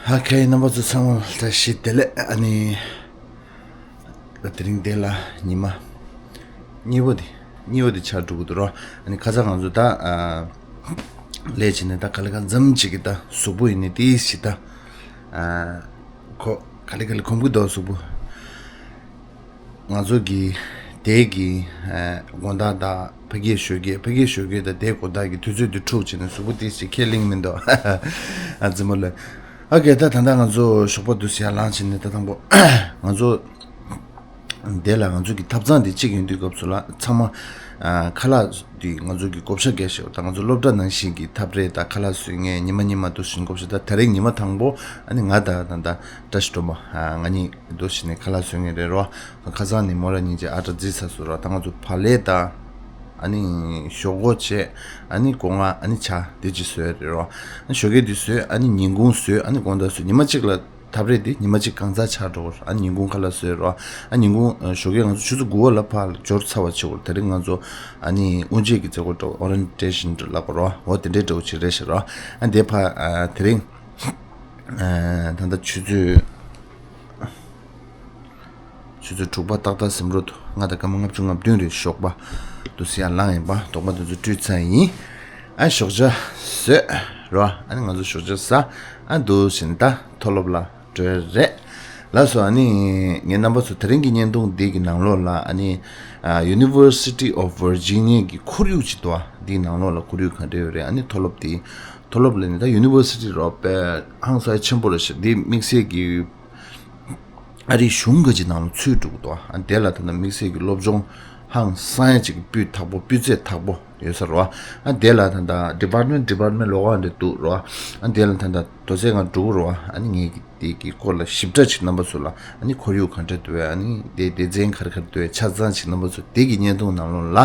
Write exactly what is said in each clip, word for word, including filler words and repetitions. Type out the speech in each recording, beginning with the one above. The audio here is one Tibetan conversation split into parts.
ཧ་ཁའི་རྣམ་པ་ཚོ་ཚང་མ་བཀྲ་ཤིས་བདེ་ལེགས། ཨ་ནི། ད་དེ་རིང་དེ་ལ་ཉི་མ་གཉིས་པ་དེ་གཉིས་པ་དེ་ཆགས་འགྲོ་གི་འདུག་རོ། ཨ་ནི་ཁ་སང་ང་ཚོ་ད་ཨ་ལས་བྱེད་ནས་ད་ག་ལེ་ག་འཛམ་གཅིག་གི་ད་གཟུགས་པོ་ཡིན་ནི་དེ་ཞིག་ད་ཨ་ཁོ་ག་ལེ་ག་ལེ་གོམས་གི་འདུག་གཟུགས་པོ། ང་ཚོ་གི་དེ་གི་ཨ་དགོང་དག་དང་ཕ་གིའི་ཞོགས་ཀས་ཕ་གིའི་ཞོགས་ཀས་དང་དེའི་དགོང་དག་གི་དུས་ཚོད་དེ་འཁྲུག་བྱས་ནས་གཟུགས་པོ་དེ་ཞིག་ཁས་ལེན་མི་འདུག་ཨ་རྩེད་མོ་ལ། ཨ་ཀེ་ད་ད་ལྟ་ང་ཚོ་ཞོགས་པ་དུས་ཡར་ལངས་བྱས་ནས་ད་དང་པོ་ང་ཚོ་དེ་ལ་ང་ཚོ་གི་ཐབ་ཚང་དེ་གཅིག་ཡོང་དུས་སྐབས་སུ་ལ་ཚང་མ་ཨ་ཁ་ལག་དེ་ང་ཚོ་གི་བགོ་བཤའ་རྒྱག་ཤོག་ད་ང་ཚོ་སློབ་གྲྭ་ནང་བཞིན་གྱི་ཐབ་རེས་དང་ཁ་ལག་བཟོ་མཁན་ཉི་མ་ཉི་མ་དུ་བཞིན་བགོ་བཤའ་ད་དེ་རིང་ཉི་མ་དང་པོ་ཨ་ནི་ང་དང་ད་ད་བཀྲ་ཤིས་སྒྲོལ་མ་ཨ་ང་གཉིས་དུ་བཞིན་ནས་ཁ་ལག་བཟོ་མཁན་རེད་རོ། ཁ་སང་ནི་མོ་ར་གཉིས་ཀྱི་ཨ་ཏྲ་རྫི་ས་སུ་རོ། ད་ང་ཚོ་བག་ལེབ་དང་ཨ་ནི་ཞོག་གོ་བྱས་ཨ་ནི་སྒོ་ང་ཨ་ནི་ཇ་དེ་ཅི་བཟོས་རེད་རོ། ཨ་ཞོགས་ཀས་དེ་བཟོས་ཨ་ནི་ཉིན་གུང་བཟོས་ཨ་ནི་དགོང་དག་བཟོས་ཉི་མ་གཅིག་ལ། ཐབ་རེས་དེ་ཉི་མ་གཅིག་གང་ཚ་ཆགས་འགྲོ་གི་རེད། ཨ་ཉིན་གུང་ཁ་ལག་བཟོས་རོ། ཨ་ཉིན་གུང་ཨ་ཞོགས་ཀས་ང་ཚོ་ཆུ་ཚོད་དགུ་པ་ལ་ཕར་འབྱོར་ཚར་བ་བྱེད་དགོས་རེད། དེ་རིང་ང་ཚོ་ཨ་ནི་དབུ་འབྱེད་ཀྱི་མཛད་སྒོ་འགྲོ་ཨོ་རེན་ཊེ་ཤན་ལབ་དགོས་རོ། འོ་དེ་འདྲའི་འདྲ་བོ་ཅིག་རེད་ཤག་རོ། ཨ་དེ་ཕར་ཨ་དེ་རིང་ཨ་ད་ལྟ་ཆུ་ཚོད་ཆུ་ཚོད་དྲུག་པ་ཏག་ཏག་ཟིན་འགྲོ་འདུག་ང་དང་སྐར་མ་ལྔ་བཅུ་ང་བདུན་རེ་ཞོགས་པ་དུ་སི་ཡར་ལངས་ཡིན་པ་དོགས་པ་དེ་ཚོ་བཀྲུས་ཚར་ཡིན། ཨ་ཞོགས་ཇ་བཟོས་རོ། ཨ་ནི་ང་ཚོ་ཞོགས་ཇ་ཟ་ཨ་འདུག་བཞིན་ད་མཐོ་སློབ་ལ་འགྲོ་ཡ་རེད། ལགས་སོ། ཨ་ནི་ངའི་རྣམ་པ་ཚོ་དེ་རིང་གི་བརྙན་ཐུང་འདི་གི་ནང་ལོགས་ལ་ཨ་ནི་ཨ་University of Virginia གི་ཁོར་ཡུག་ཅིག་འདུག་ཨ་འདིའི་ནང་ལོགས་ལ་ཁོར་ཡུག་ག་འདྲ་ཡོད་རེད། ཨ་ནི་མཐོ་སློབ་འདི་མཐོ་སློབ་ལ་ནི་ད་University རོ་པས་ཧང་སང་ཆེན་པོ་རེད་ཤག་འདི་དམིགས་བསལ་གྱི་ཨ་རིའི་གཞུང་གི་ཅིག་ནང་ལ་ཚུད་འགྲོ་གི་འདུག་ཨ་དེ་ལ་ད་ལྟ་དམིགས་བསལ་གྱི་སློབ་སྦྱོང་ཧང་སང་ཡ་ཅིག་གི་སྤུས་དག་པོ་སྤུས་ཚད་དག་པོ་ཡོད་ས་རོ། ཨ་དེ་ལ་ད་ལྟ་department department ལོགས་ཀ་འདྲ་འདུག་རོ། ཨ་དེ་ལ་ད་ལྟ་དོ་ཚད་ང་འགྲོ་གི་རོ། ཨ་ནི་ངས་ཀྱི་དེ་གི་སྐོར་ལ་ཞིབ་ཕྲ་ཅིག་རྣམ་པ་ཚོ་ལ་ཨ་ནི་ཁོར་ཡུག་ག་འདྲ་འདུག་ཨ་ནི་དེ་སྡེ་ཚན་ག་རེ་ག་རེ་འདུག་ཆ་ཚང་ཅིག་རྣམ་པ་ཚོ་དེ་གི་བརྙན་ཐུང་ནང་ལོགས་ལ་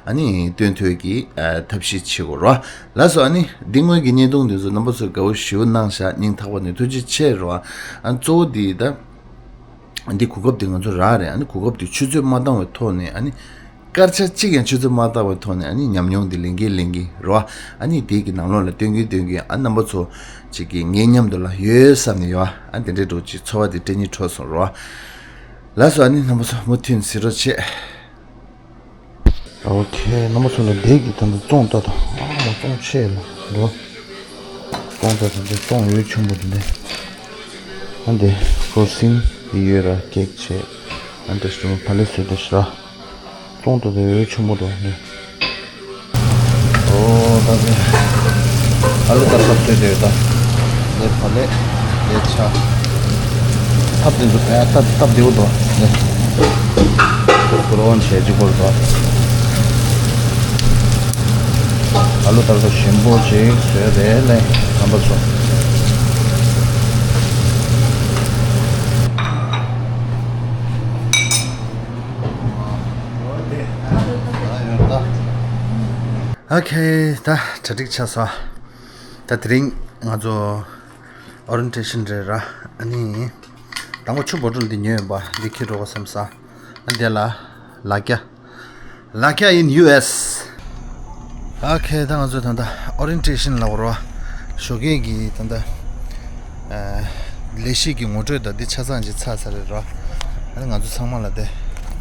ཨ་ནི་སྟོན་ཐུབ་ཀྱི་ཨ་ཐབས་ཤེས་བྱེད་དགོས་རོ། ལགས་སོ། ཨ་ནི་འདི་སྔོན་གྱི་བརྙན་ཐུང་འདི་ཚོ་རྣམ་པ་ཚོས་དགའ་བོ་ཞེ་པོ་གནང་ཤག་སྙིང་ཐག་པ་ནས་ཐུགས་རྗེ་ཆེ་རོ། ཨ་གཙོ་བོ་འདི་ད་འདི་གོ་སྐབས་འདི་ང་ཚོ་རག་རེད། ཨ་ནི་གོ་སྐབས་འདི་ཆུ་ཚོད་མ་བཏང་བའི་ཐོག་ནས་ཨ་ནི་སྐར་ཆ་གཅིག་ཡང་ཆུ་ཚོད་མ་བཏང་བའི་ཐོག་ནས་ཨ་ནི་ཉམས་མྱོང་འདི་ལེན་གྱིན་ལེན་གྱིན་རོ། ཨ་ནི་འདི་གི་ནང་ལོགས་ལ་སྟོན་གྱིན་སྟོན་གྱིན་ཨ་རྣམ་པ་ཚོ་གཅིག་གིས་ངའི་མཉམ་དུ་ལ་ཡོད་བསམ་ནས་ཡོད། ཨ་འདི་འདྲའི་འགྲོ་ཅིག་ཚོར་བ་འདི་སྤྲད་སྙིང་བྲོ་སོང་རོ། ལགས་སོ། ཨ་ནི་རྣམ་པ་ཚོ་མུ་མཐུད་གཟིགས་རོགས་བྱེད། ཨོ་ཁེ། རྣམ་པ་ཚོ་ལ་འདི་གི་ད་ལྟ་བཙོང་ལྟ་དང་། ཨ་མ་བཙོང་ཆེ་ལ་འགྲོ། བཙོང་ལྟ་དང་འདི་བཙོང་ཡོད་ཆེན་པོ་འདི་འདི། ཨ་འདི་ཁོ་སིན་འདི་ཡོད་ར་ཀེག་བྱས། ཨ་འདྲ་ཞིག་ཕ་ལེ་སོད་དེ་ཤི་ར། བཙོང་ལྟ་དང་ཡོད་ཆེན་པོ་འགྲོ་ནི། ཨོ་ད་ཟེ། ཨ་ལུ་ཏར་ཏར་བཟོས་ཏེ་ཡོད་ད། ལས་ཕ་ལས། ལས་ཆ། ཐབ་དེ་ཚོ་ཕ་ཐབ་ཐབ་བདེ་བོ་འདུག་ལས། ཀུ་རོན་བྱས་ཅི་སྐོར་འདུག་ཨ་ལུ་ཏར་ཏར་ཞིམ་པོ་ཅིག་བཟོས་རེད་ལས་རྣམ་པ་ཚོ། ཨོ་ཁེ། ད་གྲ་སྒྲིག་ཆགས་སོང་། ད་དེ་རིང་ང་ཚོ་ཨོ་རེན་ཊེ་ཤན་རེད་ར། ཨ་ནི་དང་པོ་ཆུ་བོ་ཊལ་འདི་ཉོས་ཡོད་པ་འདི་འཁྱེར་འགྲོ་དགོས་བསམ་ས། ཨ་འདི་ལ་ལ་ཀྱ། ལ་ཀྱ་ཨིན་ཡུ་ཨེས། ཨོ་ཁེ། ད་ང་ཚོ་ད་ལྟ་ཨོ་རེན་ཊེ་ཤན་ལབ་དགོས་རེད་བ། ཞོགས་ཀས་ཀྱི་ད་ལྟ་ཨ་ལས་གཞི་གི་ངོ་སྤྲོད་དང་འདི་ཆ་ཚང་ཅིག་ཚར་ཚར་རེད་ར། ཨ་ནི་ང་ཚོ་ཚང་མ་ལ་དེ་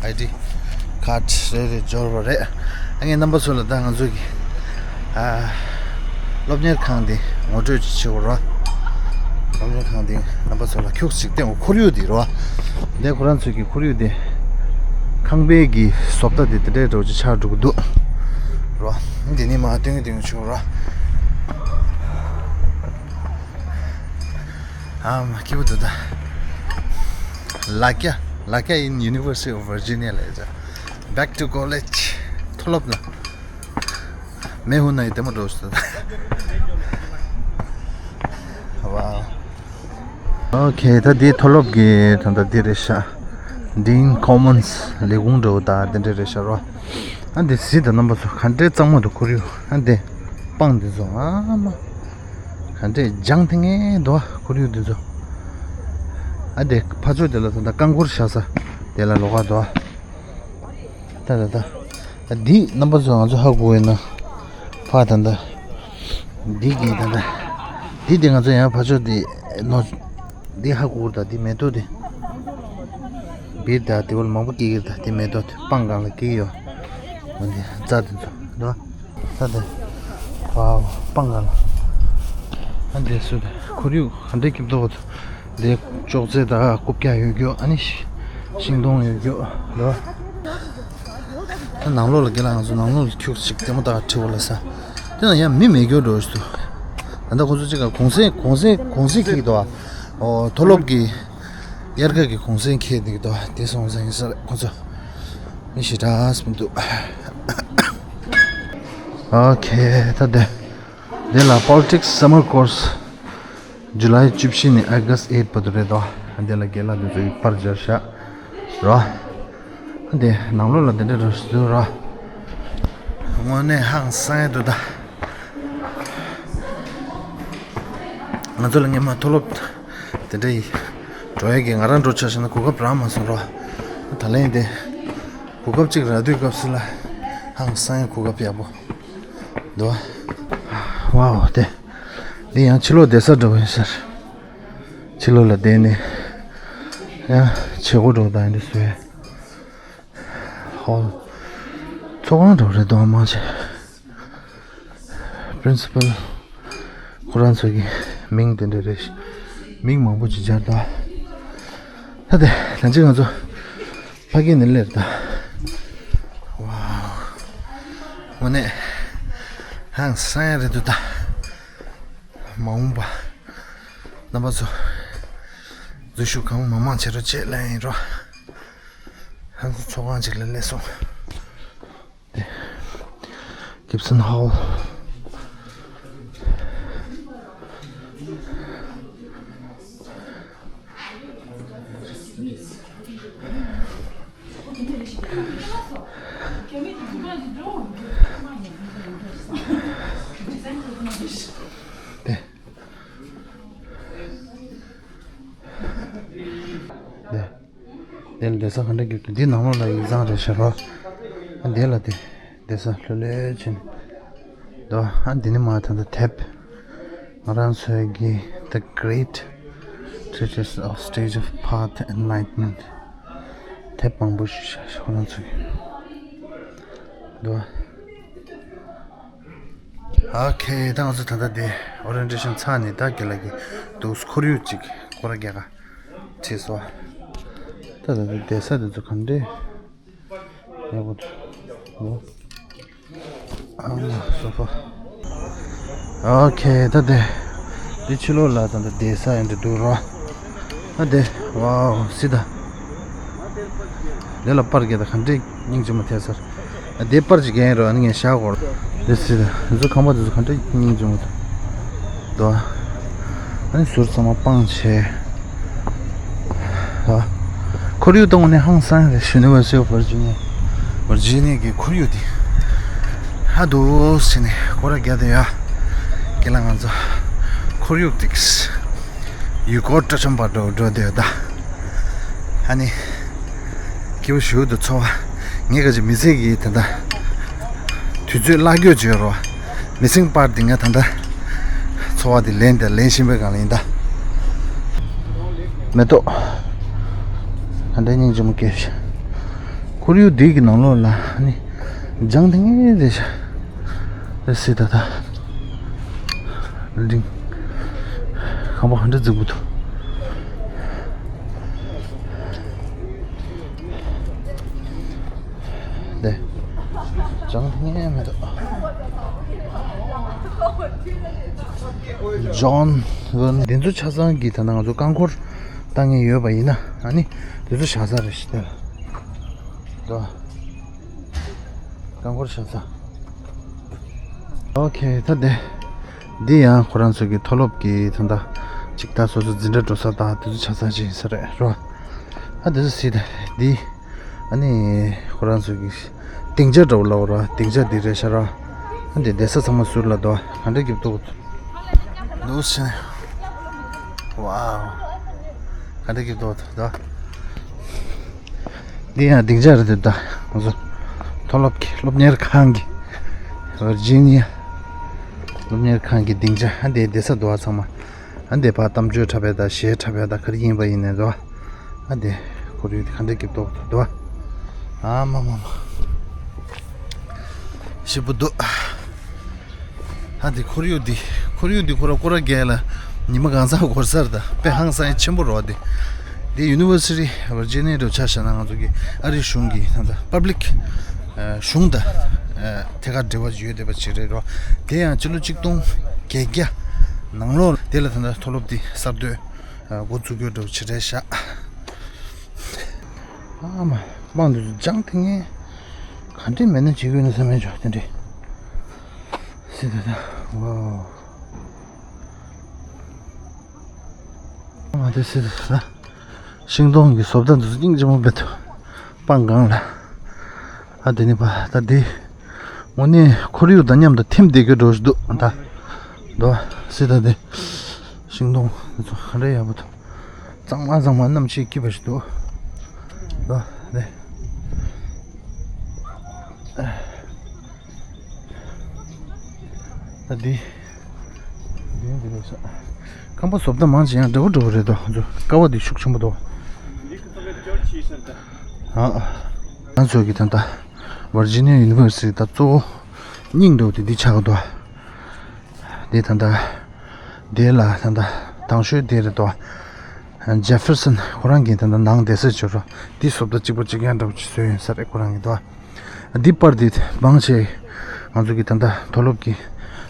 ཨའི་ཌི་ཁཌ་རེ་རེ་འབྱོར་བ་རེད། ཨ་ངས་རྣམ་པ་ཚོ་ལ་ད་ང་ཚོ་གི་ཨ་སློབ་གཉེར་ཁང་འདི་ངོ་སྤྲོད་ཅིག་བྱེད་དགོས་ར། སློབ་གཉེར་ཁང་འདི་རྣམ་པ་ཚོ་ལ་ཁྱུག་ཅིག་སྟོན། ཁོར་ཡུག་འདི་ར། འདི་ཁོ་རང་ཚོའི་གི་ཁོར་ཡུག་འདི་ཁང་པའི་གི་བཟོ་ལྟ་འདི་དེ་འདྲའི་འདྲ་བོ་ཅིག་ཆགས་འགྲོ་གི་འདུག་ར། འདི་ནི་མ་སྟོན་གི་སྟོན་གི་བྱེད་དགོས་ར། ཨ་མ་སྐྱིད་པོ་འདུག་ད། ལ་ཀྱ། ལ་ཀྱ་ཨིན་ཡུ་ནི་ཝར་སི་ཊི་ཨོཕ་ཝར་ཇི་ནི་ཡ་ལ་ཡ། Back to college. མཐོ་སློབ་ལ། མེ་ཧུ་ན་ཡི་དེ་མོ་འགྲོ་སོང་། ཝའོ། ཨོ་ཁེ། ད་འདི་མཐོ་སློབ་ཀྱི་ད་ལྟ་འདི་རེད་ཤག Dean Commons ལས་ཁུངས་འདྲ་བོ་ད་དེ་འདྲ་རེད་ཤག་རོ། ཨ་འདི་གཟིགས་དང་རྣམ་པ་ཚོ་ག་འདྲའི་གཙང་མ་འདུག་ཁོར་ཡུག་ཨ་འདི་སྤང་འདི་ཚོ་ཨ་མ། ག་འདྲས་ལྗང་ཐིང་ངེ་འདུག་ཨ་ཁོར་ཡུག་འདི་ཚོ། ཨ་འདི་ཕར་ཕྱོགས་དེ་ལ་ད་ལྟ་རྐང་འཁོར་བཞག་ས་དེ་ལ་ལོགས་ཀ་འདུག་ཨ། ད་ད་ད། ཨ་འདི་རྣམ་པ་ཚོ་ང་ཚོ་ཧ་གོ་ཡོད་ན། ཕ་ད་ད། འདི་གི་ད་ད། འདི་དེ་ང་ཚོ་ཡང་ཕར་ཕྱོགས་དེ་ནོ། འདི་ཧ་གོ་གི་རེད་ད། འདི་མེ་ཏོག་དེ། བིར་ད་དེ་བོ་ལ་མང་པོ་སྐྱེ་གི་རེད་ད། དེ་མེ་ཏོག་དེ་སྤང་སྒང་ལ་སྐྱེ་གི་ཡོད། འོ་འདི་རྩྭ་དེ་ཚོ་འདུག་ད་དེ། ཝའོ། སྤང་སྒང་ལ། ཨ་འདི་སུ་དེ་ཁོར་ཡུག་ག་འདྲའི་སྐྱིད་པོ་འདུག་འདི་ཅོག་ཙེ་དང་རྐུབ་བཀྱག་ཡོད་རྒྱུ། ཨ་ནི་ཤིང་སྡོང་ཡོད་རྒྱུ་འདུག་ད་ནང་ལོགས་ལ་དགེ་ལགས་ང་ཚོ་ནང་ལོགས་ལ་ཁྱུག་ཅིག་ལྟད་མོ་ལྟ་ག་ཁྲིད་འོ་ལ་ས། དེ་ན་ཡང་མི་མེད་རྒྱུ་འགྲོ་ཞིག་འདུག་ད་ལྟ་ཁོ་ཚོ་གཅིག་ག་གུང་སེང་གུང་སེང་གུང་སེང་ཁེག་འདུག་ཨོ། མཐོ་སློབ་ཀྱི་དབྱར་ཁ་གི་གུང་སེང་ཁེག་འདུག་དེ་སོང་ཙང་ཡིན་ས་རེད། ཁོ་ཚོ་མི་ཞེ་དྲག་མི་འདུག་ཨོ་ཁེ། ད་དེ་དེ་ལ་Politics Summer Course July བཅུ་བཞི་ནས་August eight བར་དུ་རེད་དོ། དེ་ལ་དགེ་ལགས་དེ་ཚོ་ཡི་པར་སྦྱར་བཞག་རོ། དེ་ནང་ལོགས་ལ་དེ་འདྲ་རེད་འདུག་རོ། དངོས་གནས་ཧང་སང་ཡ་འདུག་ད། ང་ཚོ་ལ་སྔན་མ་མཐོ་སློབ་དེ་འདྲ་ཡི་འགྲོ་ཡ་གི་ང་རང་འགྲོ་ཆ་བཞག་ན་གོ་སྐབས་རག་མ་སོང་རོ། ད་ལན་དེ་གོ་སྐབས་གཅིག་རག་དུས་སྐབས་སུ་ལ་ཧང་སང་ཡ་གོ་སྐབས་ཡག་པོ་འདུག་ཝའོ་དེ། འདི་ཡང་ཕྱི་ལོགས་བསྡད་ས་འགྲོ་གི་ཡིན་ཟེར། ཕྱི་ལོགས་ལ་བསྡད་ནས་ཡང་བྱེད་སྒོ་འགྲོ་དང་འདི་བཟོས། ཧོལ། ཚོགས་ཁང་འགྲོ་རེད་དོ། མང་ཆེ་Principal ཁོ་རང་ཚོ་གི་མིང་དེ་འདྲ་རེད། མིང་མང་པོ་ཅིག་སྦྱར་དོ། ད་དེ་ད་ཅི་ང་ཚོ་ཕ་གི་ནས་སླེབས་ད། ཝའོ། དངོས་གནས་ཧང་སང་ཡ་རེད་འདུག་ད། མ་འོངས་པ་རྣམ་པ་ཚོ་འཛུལ་ཞུགས་གང་མང་མང་བྱེད་རོགས་བྱེད་ལབ་ཡིན་རོ། ཧང་སང་ཚོགས་ཁང་ཅིག་ལ་སླེབས་སོང་། དེ་Gibson Hall། དེ། དེ། དེ་ལ་བསྡད་ས་ག་འདྲ་གི་འདུག་འདི་ནང་ལོགས་ལ་ཡིག་ཚང་རེད་ཤག་རོ། ཨ་འདི་ལ་དེ་བསྡད་ས་ལྷོད་ལྷོད་བྱས་ནས་འདུག་ཨ་འདི་ནི་མ་ད་ལྟ་དེབ། ང་རང་ཚོའི་གི་The Great Treatise of Stage of Path Enlightenment དེབ་མང་པོ་ཞིག་ཤག་ཁོ་རང་ཚོ་གི་འདུག་ཨོ་ཁེ། ད་ང་ཚོ་ད་ལྟ་དེ་ཨོ་རི་ཡེན་ཊེ་ཤན་ཚར་ནས་ད་དགེ་ལགས་ཀྱིས་འདུག་ཁོར་ཡུག་ཅིག་སྐོར་ར་རྒྱག་ག་ཁྲིད་སོང་། ད་ལྟ་དེ་བསྡད་ས་དེ་ཚོ་ག་འདྲས་ཡག་པོ་འདུག་ཨ་མ་སོ་ཕ། ཨོ་ཁེ། ད་དེ་འདི་ཕྱི་ལོགས་ལ་ད་ལྟ་བསྡད་ས་ཡང་འདི་འདུག་རོ། ཨ་དེ། ཝའོ་སི་ད། དེ་ལ་པར་རྒྱག་ད་ག་འདྲས་སྙིང་རྗེ་མོ་ཐེབས་ས་རེད། ཨ་དེ་པར་ཅིག་རྒྱག་ཡིན་རོ། ཨ་ནི་ངས་བཞག་གོ་རོ། དེ་སི་ད་འཛུ་ཁང་པ་དེ་ཚོ་ག་འདྲས་སྙིང་རྗེ་མོ་འདུག་ཨ་ནི་ཟུར་ཚང་མ་སྤང་བྱས། ཨ་ཁོར་ཡུག་དང་ངོ་ནས་ཧང་སང་རེད། University of Virginia Virginia གི་ཁོར་ཡུག་དེ་ཧ་འདུག་ཟེར་ནས་སྐོར་ར་རྒྱག་དེ་ཡ། དགེ་ལགས་ང་ཚོ་ཁོར་ཡུག་དེ། ཡུལ་སྐོར་སྤྲོ་འཆམ་པར་འགྲོ་འགྲོ་བསྡད་ཡོད་ད། ཨ་ནི། སྐྱིད་པོ་ཞེ་པོ་འདུག་ཚོར་བ། ངས་ག་ཅིག་མི་ཚེ་གི་ད་ལྟ་དུས་ཚོད་གླ་སྐྱོད་བྱེད་རོགས། མི་སེང་པར་འདི་ང་ད་ལྟ་ཚོར་བ་འདི་ལེན་དང་ལེན་བཞིན་པའི་སྒང་ལ་ཡིན་ད། མེ་ཏོག་ད་ལྟ་སྙིང་རྗེ་མོ་སྐྱེས་ཤག་ཁོར་ཡུག་འདི་གི་ནང་ལོགས་ལ་ཨ་ནི་ལྗང་ཐིང་ངེ་རེད་ཤག་རེད་སྲིད་ད་ད། ལྡིང་། ཁང་པ་ག་འདྲ་རྫིག་པོ་འདུག་དེ། ལྗང་ཐིང་ངེ་མེད་འདུག་ཇོན་ཝན། འདི་ཚོ་ཆ་ཚང་གི་ད་ནང་ང་ཚོ་རྐང་འཁོར་བཏང་མཁན་ཡོད་པ་ཡིན་ན་ཨ་ནི་འདི་ཚོ་བཞག་ས་རེད་ཤག་དེ་ལ། འདུག་རྐང་འཁོར་བཞག་ས། ཨོ་ཁེ། ད་དེ། འདི་ཡང་ཁོ་རང་ཚོ་གི་མཐོ་སློབ་ཀྱི་ད་ལྟ་ཅིག་ད་སོ་སོ་འཛིན་གྲྭ་འགྲོ་ས་དང་དེ་ཚོ་ཆ་ཚང་ཅིག་ཡིན་ས་རེད་རོ། ཨ་དེ་ཚོ་སྲིད་ད་འདི། ཨ་ནི་ཁོ་རང་ཚོ་གི་སྡིངས་ཆ་འདྲ་བོ་ལབ་རོ། སྡིངས་ཆ་འདི་རེད་ཤག་རོ། ཨ་འདི་བསྡད་ས་ཚང་མ་ཟུར་ལ་འདུག་ག་འདྲ་གི་འདུག་འདུག་ཟེར། ཝའོ། ག་འདྲ་གི་འདུག་ད། འདི་ཡང་སྡིངས་ཆ་རེད་འདུག་ད། ང་ཚོ་མཐོ་སློབ་ཀྱི་སློབ་གཉེར་ཁང་གི། ཝར་ཇི་ནི་ཡ་སློབ་གཉེར་ཁང་གི་སྡིངས་ཆ། ཨ་འདི་བསྡད་ས་འདུག་ཨ་ཚང་མ། ཨ་འདི་ཕར་གཏམ་བརྗོད་འཁྲབ་ཡ་དང་གཞས་འཁྲབ་ཡ་དང་ག་རེ་ཡིན་པ་ཡིན་ནའི་འདུག་ཨ་འདི་ཁོར་ཡུག་འདི་ག་འདྲ་སྐྱིད་པོ་འདུག་ཨ། མ་མ་མ། ཞེ་པོ་འདུག་ཨ་འདི་ཁོར་ཡུག་འདི་ཁོར་ཡུག་འདི་ཁོ་ར་སྐོར་ར་རྒྱག་ལ་ཉི་མ་གང་ཚང་འགོར་ས་རེད། ད་དཔེ་ཧང་སང་ཆེན་པོ་རེད་བ། འདི་འདི་University of Virginia་འདྲ་ཆ་བཞག་ན་ང་ཚོ་གི་ཨ་རིའི་གཞུང་གི་ད་ལྟ་པབ་ལིག་གཞུང་དང་ཐད་ཀར་འབྲེལ་བ་ཡོད་བསྡད་པ་ཅིག་རེད་རོ། དེ་ཡང་ཕྱི་ལོ་གཅིག་སྟོང་བརྒྱད་བརྒྱ་ནང་ལོགས་དེ་ལ་ད་ལྟ་མཐོ་སློབ་འདི་གསར་གཏོད་འགོ་བཙུགས་རྒྱུ་འདྲ་བོ་ཅིག་རེད་ཤག་ཨ་མ། དམངས་འདི་ཚོ་སྦྱངས་དེ་ངས་ག་འདྲས་མེད་ན་བྱེད་དགོས་ན་བསམ་མེད་ཅོག་དེ་འདྲས། སི་ད་ད། ཝའོ། ཨ་མ་དེ་སི་ད་ད། ཤིང་སྡོང་གི་བཟོ་ལྟ་འདི་ཚོ་སྙིང་རྗེ་མོ་བེད་དུ་སྤང་གང་ལ། ཨ་དེ་ནི་པ་ད་དེ་དངོས་གནས་ཁོར་ཡུག་དང་མཉམ་དུ་ཐིམ་བསྡད་རྒྱུ་འགྲོ་ཞིག་འདུག་ད་དོ་སི་ད་དེ་ཤིང་སྡོང་འདི་ཚོ་ག་འདྲ་ཡག་པོ་འདུག་གཙང་མ་གཙང་མ་གནམ་གཤིས་སྐྱིད་པ་ཞིག་འདུག་དོ་དེ། ད་འདི། འདི་འདི་རེད་ཤག་ཁང་པ་བཟོ་ལྟ་མང་ཆེ་ཡང་འདྲ་པོ་འདྲ་པོ་རེད་དོ། ང་ཚོ་ཀ་བ་འདི་ཤུགས་ཆེན་པོ་འདུག་ཨ། ང་ཚོ་གི་ད་ལྟ་Virginia University་ད་གཙོ་བོ་སྙིང་འདོད་དེ་འདི་ཆགས་འདུག་འདི་ད་ལྟ་འདི་ལ་ད་ལྟ་དང་ཤོས་འདི་རེད་དོ། Jefferson་ཁོ་རང་གི་ད་ལྟ་ནང་བསྡད་ས་བྱོས་རོགས། འདི་བཟོ་ལྟ་གཅིག་པ་གཅིག་རྐྱང་འདྲ་པོ་ཅིག་བཟོས་ཡོད་ས་རེད་ཁོ་རང་གི་དོ། འདི་པར་འདི་མང་ཆེ་ང་ཚོ་གི་ད་ལྟ་མཐོ་སློབ་ཀྱི་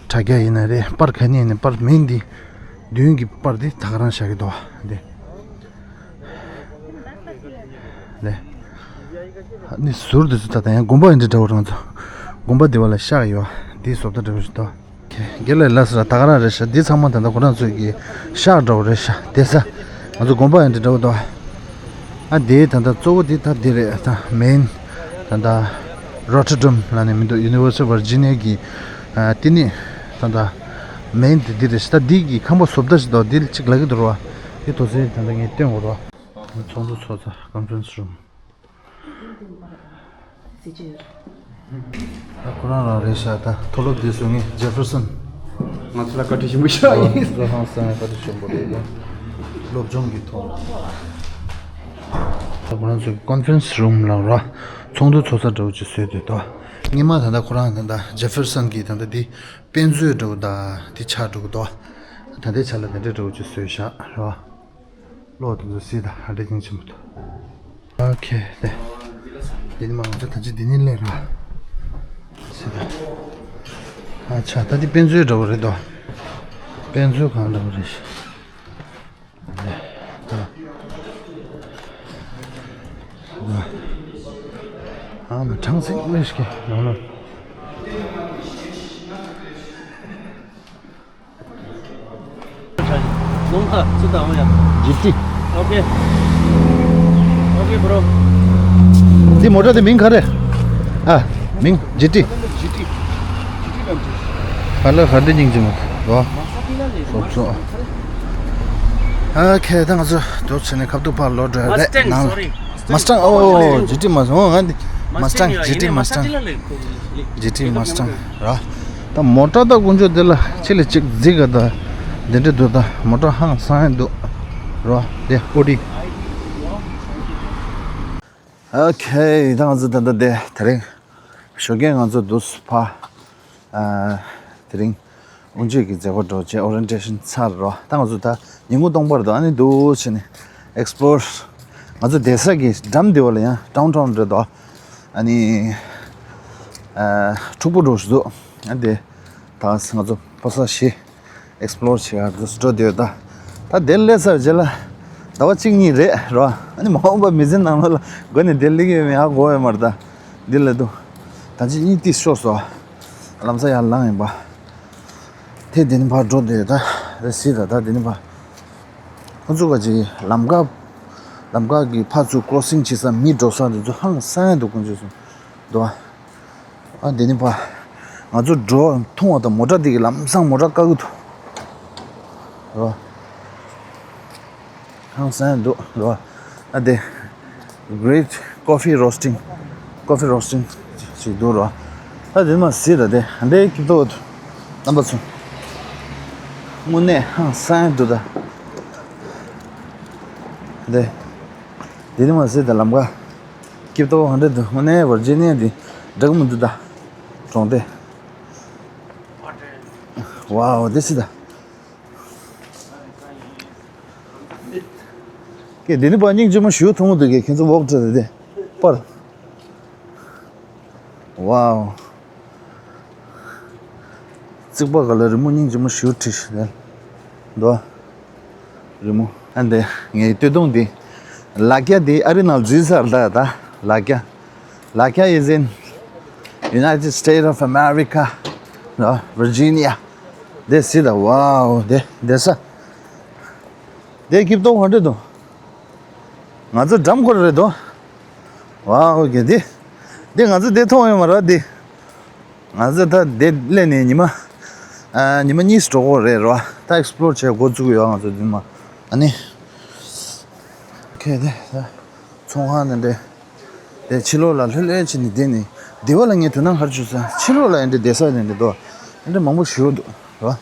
དྲ་རྒྱ་ཡིན་ན་རེད། པར་ག་ནས་ཡིན་ན་པར་མིན་འདི་མདུན་གྱི་པར་འདི་ད་ག་རང་བཞག་གི་འདུག་འདི་ལས་ནི་ཟུར་འདི་ཚོ་ད་ལྟ་ཡང་དགོན་པ་ཡིན་འདྲ་འདྲ་བོ་རང་ཚོ་དགོན་པ་འདི་བ་ལ་ཤག་ཡོད། འདི་བཟོ་ལྟ་འདྲ་བོ་ཞིག་འདུག་རྒན་ལགས་ལ་ཟེར་ད་ག་རང་རེད་ཤག་འདི་ཚང་མ་ད་ལྟ་ཁོ་རང་ཚོས་ཀྱི་ཤག་འདྲ་བོ་རེད་ཤག་བསྡད་ས་ང་ཚོ་དགོན་པ་ཡང་འདི་འདྲ་བོ་འདུག་ཨ་འདི་ད་ལྟ་གཙོ་བོ་འདི་ད་འདི་རེད། ད་མེན་ད་ལྟ་Rotterdam་ལ་ནི་མི་འདུག University of Virginia་གི་ཨ་འདི་ནི་ད་ལྟ་མེན་འདི་འདི་རེད་ཤག་ད་འདི་གི་ཁང་པ་བཟོ་ལྟ་ཞིག་འདུག་འདི་གཅིག་ལབ་ཀྱི་འདུག་ར་བ། འདི་དོ་ཚོད་ད་ལྟ་ངས་སྟོན་དགོས་ར་བ། ཚོགས་འདུ་ཚོགས་ས་Conference Room། ད་ཁོ་རང་རང་རེད་ཤག་ད་མཐོ་སློབ་དེ་སུ་ངས་Jefferson། ང་ཚོ་ལ་བཀའ་དྲིན་ཆེན་པོ་ཞིག་ཡིན། ང་ཚོ་ཧང་སང་བཀའ་དྲིན་ཆེན་པོ་རེད་ད། སློབ་སྦྱོང་གི་ཐོག་ལ། ད་ཁོ་རང་ཚོ་Conference Room་ལ་ར་ཚོགས་འདུ་ཚོགས་ས་འདྲ་བོ་ཅིག་བཟོས་འདུག་ད། སྔོན་མ་ད་ལྟ་ཁོ་རང་ད་ལྟ་Jefferson་གི་ད་ལྟ་དེ་དཔེ་མཛོད་འདྲ་བོ་ད་དེ་ཆགས་འགྲོ་གི་འདུག་ད་ལྟའི་ཆ་ལ་དེ་འདྲ་འདྲ་བོ་ཅིག་བཟོས་ཤག་ར་བ། གློག་དེ་ཚོ་སྲིད་དང་ཧ་འདྲ་ཅིང་ཆེན་པོ་འདུག་ཨོ་ཁེ་དེ། དེ་ནི་མ་ང་ཚོ་ད་ཅི་འདི་ནི་སླེབས་ར། སྲིད་དང་། ཨ་ཆ་ད་འདི་དཔེ་མཛོད་འདྲ་བོ་རེད་དོ། དཔེ་མཛོད་ཁང་འདྲ་བོ་རེད་ཤག་ཨ་མ་གྲངས་ཚད་མེད་ཤག་ནང་ལ། ལོང་ཁ་ཚུ་དང་ཡ། ཇི་ཊི། ཨོ་ཁེ། ཨོ་ཁེ་བྷྲོ། འདི་མོ་ཊ་དེ་མིང་ག་རེ། ཨ། མིང་ཇི་ཊི། ཇི་ཊི། ཇི་ཊི་ལམ་ཇི། ཧ་ལ་ཧ་འདི་སྙིང་རྗེ་མོ་རོ། སོབ་སོ། ཨོ་ཁེ་ད་ང་ཚོ་འདུག་བྱས་ནས་ཁ་ཐུག་ཕར་ལོག་འགྲོ་ཡ་རེད། མ་སི་ཊེང་ནང་། སོ་རི། མ་སི་ཊེང་། ཨོ་ཇི་ཊི་མ་སི་ཊེང་། ཨོ་ང་འདི་མ་སི་ཊེང་། ཇི་ཊི་མ་སི་ཊེང་། ཇི་ཊི་མ་སི་ཊེང་ར། ད་མོ་ཊ་ད་དཀོན་མཆོག་འདི་ལ་ཅི་ལ་ཅིག་རྫིག་ག་ད་འདི་འདྲ་འདུག་ད་མོ་ཊ་ཧང་སང་ཡ་འདུག་ར་དེ་ཨོ་ཌི། ཨོ་ཁེ་ད་ང་ཚོ་ད་ད་དེ་དེ་རིང་ཞོགས་ཀས་ང་ཚོ་འདུག་ཕ་ཨ་དེ་རིང་དབུ་འབྱེད་ཀྱི་མཛད་སྒོ་འགྲོ་བྱས་ཨོ་རི་ཡེན་ཊེ་ཤན་ཚར་རོ། ད་ང་ཚོ་ད་ཉིན་གུང་སྟོང་པར་དུ་ཨ་ནི་འདུག་བྱས་ནས་ཨེག་སི་པོ་ལོར་ང་ཚོ་བསྡད་ས་གི་འགྲམ་དེ་བ་ལ་ཡང་ཌའུན་ཊའུན་རེད་དོ། ཨ་ནི་ཨ་འཁྲུག་པོ་འགྲོ་བཞིན་འདུག་ཨ་དེ་ད་ང་ཚོ་ཕོ་གསར་བཞི་ཨེག་སི་པོ་ལོར་བྱེད་གར་འགྲོ་འགྲོ་བསྡད་ཡོད་ད། ད་དེ་སླེབས་ཚར་རྗེས་ལ་ཟླ་བ་གཅིག་གཉིས་རེད་རོ། ཨ་ནི་མ་འོངས་པ་མི་ཚེ་ནང་ལོགས་ལ་སྒོ་ནས་དེ་སླེབས་ཀྱི་ཡོད་མེད་ཧ་གོ་ཡོད་མ་རེད་ད། འདི་ལ་འདུག་ད་ཅི་གཉིད་ཏིས་ཤོར་སོང་། ལམ་སང་ཡར་ལངས་ཡིན་པ། དེ་འདི་ནས་ཕར་འགྲོ་བསྡད་ཡོད་ད། རེད་སྲིད་ད་ད་འདི་ནས་ཕར། ཁོ་ཚོ་ག་ཅིག་ལམ་ཁ། ལམ་ཁ་གི་ཕར་ཚུར་ཀོ་རོ་སིང་བྱེད་ས་མི་འགྲོ་ས་འདི་ཚོ་ཧང་སང་ཡ་འདུག་དཀོན་མཆོག་གསུམ། འདུག་ཨ། ཨ་འདི་ནི་ཕ། ང་ཚོ་འགྲོ་ཐུང་བ་དང་མོ་ཊ་འདི་གི་ལམ་སང་མོ་ཊ་བཀག་གི་འདུག་རོ། ཧང་སང་འདུག་རོ། ཨ་དེ། Great Coffee Roasting། Coffee Roasting་ཞིག་འདུག་རོ། ཨ་དེ་མ་ཟེར་ད་དེ་འདྲའི་སྐྱིད་པོ་འདུག་རྣམ་པ་ཚོ། དངོས་གནས་ཧང་སང་འདུག་ད། དེ། དེ་ནི་མ་ཟད་ད་ལམ་ཁ། སྐྱིད་པོ་ག་འདྲ་འདུག་དངོས་གནས་ཝར་ཇི་ནི་ཡ་འདི་འདྲ་གི་མི་འདུག་ད། གྲོང་སྡེ། ཝའོ་དེ་སི་ད། ཀྱེ་དེ་ནི་པ་སྙིང་རྗེ་མོ་ཞུ་ཐུང་མོ་འདུག་གི་ཁྱེད་ཚོ་ཝོག་འདྲ་དེ་དེ། པར། ཝའོ། རྩིག་པ་ག་ལ་རི་མོ་སྙིང་རྗེ་མོ་ཞེ་པོ་བྲིས་ཤག་འདུག་རི་མོ། ཨ་འདི་ངའི་སྟོད་ཐུང་འདི། ལ་ཀྱ་འདི་ཨ་རི་ནང་འཛུལ་ཚར་ད་ད་ལ་ཀྱ། ལ་ཀྱ་is in United States of America. ད་Virginia. དེ་སི་ད་ཝའོ་དེ་དེ་ས། དེ་སྐྱིད་པོ་ག་འདྲ་འདུག་ང་ཚོ་འགྲམ་ཁོ་རེད་དོ། ཝའོ་གི་འདི། འདི་ང་ཚོ་འདི་མཐོང་ཡོད་མ་རེད་འདི། ང་ཚོ་ད་འདི་སླེབས་ནས་ཉི་མ། ཨ་ཉི་མ་གཉིས་འགྲོ་གི་རེད་རོ། ད་ཨེགས་པི་ལོར་བྱེད་འགོ་བཙུགས་ཡོད་ང་ཚོ་འདི་མ། ཨ་ནི། ཁེ་དེ་ད། ཚོང་ཁང་ནས་འདྲེ། དེ་ཕྱི་ལོགས་ལ་ལྷོད་ལྷོད་བྱས་ནས་བསྡད་ནས་འདི་བ་ལ་ངས་དོ་སྣང་ག་རེ་བྱུང་ཟེར་ན་ཕྱི་ལོགས་ལ་ཡང་འདྲེ་བསྡད་ས་ཡང་འདྲེ་འདུག་ཡང་འདྲེ་མང་པོ་ཞིག་འདུག་རོ།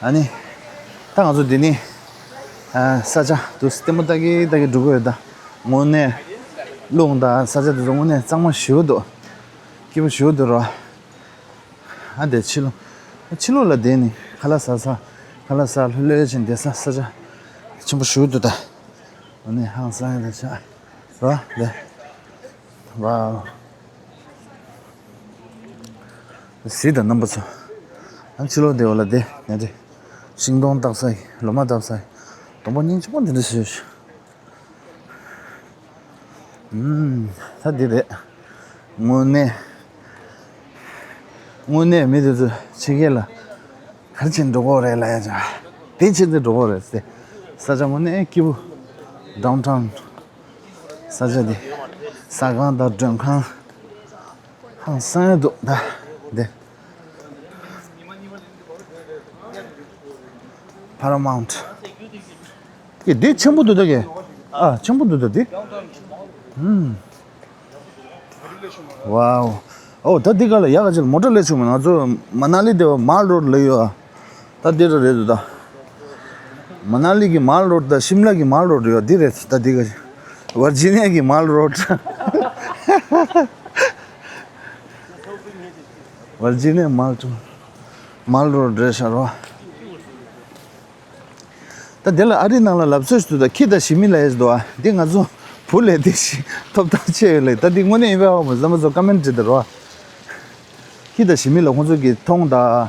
ཨ་ནི། ད་ང་ཚོ་འདི་ནི། ས་ཆ་དུ་ལྟད་མོ་ལྟ་གི་ལྟ་གི་འགྲོ་གི་ཡོད་ད། དངོས་གནས། རླུང་དང་ས་ཆ་དེ་ཚོ་དངོས་གནས་གཙང་མ་ཞེ་པོ་འདུག་སྐྱིད་པོ་ཞེ་པོ་འདུག་རོ། ཨ་དེ་ཕྱི་ལོགས། ཕྱི་ལོགས་ལ་བསྡད་ནས་ཁ་ལག་ཟ་ས། ཁ་ལག་ཟ་ལྷོད་ལྷོད་བྱས་བསྡད་ས་ས་ཆ། ཆེན་པོ་ཞེ་པོ་འདུག་ད། དངོས་གནས་ཧང་སང་ཡ་ལ་ཆགས། རོ་ལེ། ཝའོ། གཟིགས་དང་རྣམ་པ་ཚོ། ཨ་ཕྱི་ལོགས་དེ་འོག་ལ་དེ་ནས་དེ། ཤིང་སྡོང་བཏབ་ས་ཡི་ལོ་མ་བཏབ་ས་ཡི། སྡོང་པོ་སྙིང་རྗེ་པོ་འདི་འདྲ་ཞིག་ཨུམ། ད་འདི་རེད། དངོས་གནས། དངོས་གནས་མི་དེ་ཚོ་ཕྱི་རྒྱལ་ལ་ག་རེ་བྱེད་འགྲོ་གི་རེད་ལབ་ཡ་ཅག་དེ་བྱེད་དུ་འགྲོ་གི་རེད་ཟེར། ས་ཆ་དངོས་གནས་སྐྱིད་པོ། ཌའོན་ཊའོན། ས་ཆ་དེ། ཟ་ཁང་དང་མགྲོན་ཁང་། ཧང་སང་འདུག་ད། འདི། Paramount. ཀྱེ་འདི་ཆེན་པོ་འདུག་ད་ཀྱེ། ཨ་ཆེན་པོ་འདུག་ད་འདི། ཧུམ། ཝའོ། ཨོ་ད་འདི་ག་ལ་ཡག་ག་ཅིག་མོ་ཊ་སླེབས་བྱུང་མེད། ང་ཚོ་མ་ན་ལི་དེ་བ་མཱལ་རོཌ་ལ་ཡོད། ད་འདི་ར་རེད་འདུག་ད། མ་ན་ལི་གི་མཱལ་རོཌ་དང་ཤིམ་ལ་གི་མཱལ་རོཌ་ཡོད་འདི་རེད་ད་འདི་ག། ཝར་ཇི་ནི་ཡ་གི་མཱལ་རོཌ། ཝར་ཇི་ནི་ཡ་མཱལ་རོཌ། མཱལ་རོཌ་རེད་ཤག་རོ། ད་དེ་ལ་ཨ་རི་ནང་ལ་ལབ་སྲོལ་ཞིག་འདུག་ད་ཁྱི་དང་ཞི་མི་ལབ་ཡས་འདུག་ཨ། འདི་ང་ཚོ་བུ་ལས་དེ་ཞིག་ཐོབ་ཐང་ཆེ་ཡོད་ལེ། ད་འདི་དངོས་གནས་ཡིན་པའི་ཧ་གོ་མ་སོང་། རྣམ་པ་ཚོ་ཀ་མེན་བྲིས་དང་རོགས། ཁྱི་དང་ཞི་མི་ལ་ཁོང་ཚོ་གི་མཐོང་དང་